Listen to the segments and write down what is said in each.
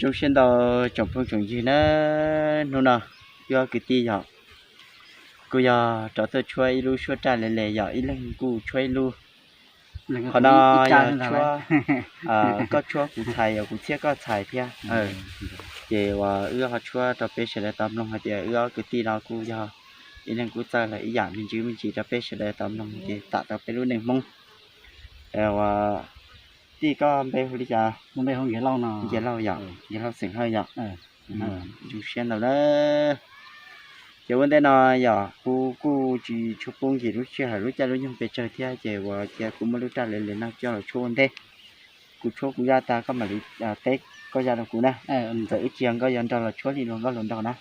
Zoo siab ntau tsoom phooj tsoom ywg na, hnub no wb ob kwv tij yog kuj yog rov tuaj tshuab ib lub suab raj le le, yog ib leeg kuj tshuab ib lub. Qhov no yog tshuab, koj tshuab kuv txhais, yog kuv txhiab koj txhais thiab. Ces uas wb ho tshuab rau peb sawv daws tau mloog hais tias wb ob kwv tij no kuj yog ib leeg kuj txawj lawm ib yam me ntsis me ntsis rau peb sawv daws tau mloog ces tam tau peb lub neej Hmoob. Uas tij, koj npe hu li cas? Nce Lauj yom, Nce Lauj xeem Hawj yom. Zoo siab ntau na. Ces ua ntej no yog kuv kuj tsis tshua pub nkim lub sij hawm lub caij lub nyoog pes tsawg thiab, ces uas cia kuv muab lub raj le le no coj los tshuab ua ntej. Kuv tshuab kuv zaj tag koj mam li teb koj zaj rau kuv na. Txawm wb tsis yog nkauj yog nraug los tshuab li luag nkauj luag nraug na.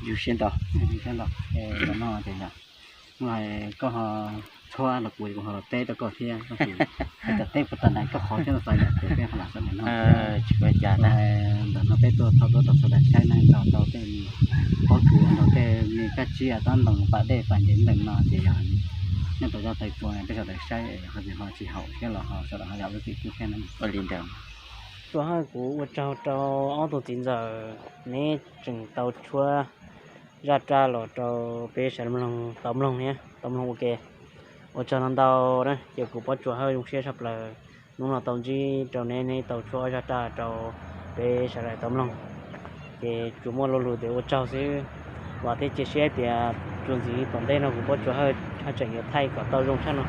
Zoo siab ntau. Zoo siab ntau. Ntawm no ces yog, koj ho tshuab los kuv kuv ho los teb rau koj thiab, tab sis teb puas tag nrho koj qhov thiab no xav yam ces peb ho lam sawv daws nug thiab. Ntawm no peb tuaj thaij tuaj rau sawv daws saib na, nrog rau tej me pob kws, nrog tej me kab tsib tab ntoos pas dej pas ntev ntees no ces yog nyob rau zaj thaij tshuab peb sawv daws saib ho tsis haum thiab los ho sawv daws ho zam lub txim pub thiab na. Ua li ntawd. Tsuas hawj kuv ua tsaug rau ob tug txiv ntxawm, neb tseem tau tshuab zaj raj los rau peb sawv daws mloog, tau mloog thiab tau mloog ua ke. Ua tsaug no ntau na, ces kuv Pob Tsuas Hawj zoo siab tshaj plaws hnub no tau ntsib rau neb, neb tau tshuab ob zaj raj rau peb sawv daws tau mloog. Ces tsuas muaj lo lus tias ua tsaug xwb. Vam thiab cia siab tias txuas ntxiv tom ntej no kuv Pob Tsuas Hawj haj tseem yuav thaij kom tau zoo tshaj no.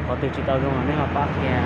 Qhov twg tsis tau zoo los nej ho pab qhia